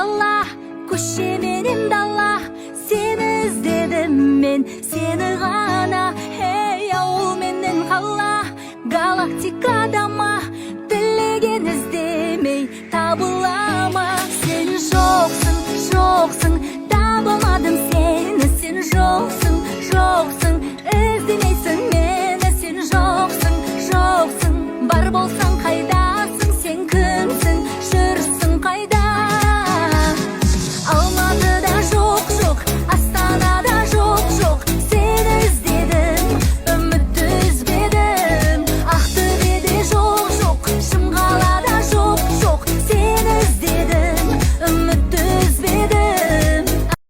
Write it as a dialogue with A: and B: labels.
A: Қала, көше менен дала, сені іздедім мен, сені ғана. Ей, ауыл менен қала, галактикада ма, тілеген іздемей табыла ма? Сен жоқсың.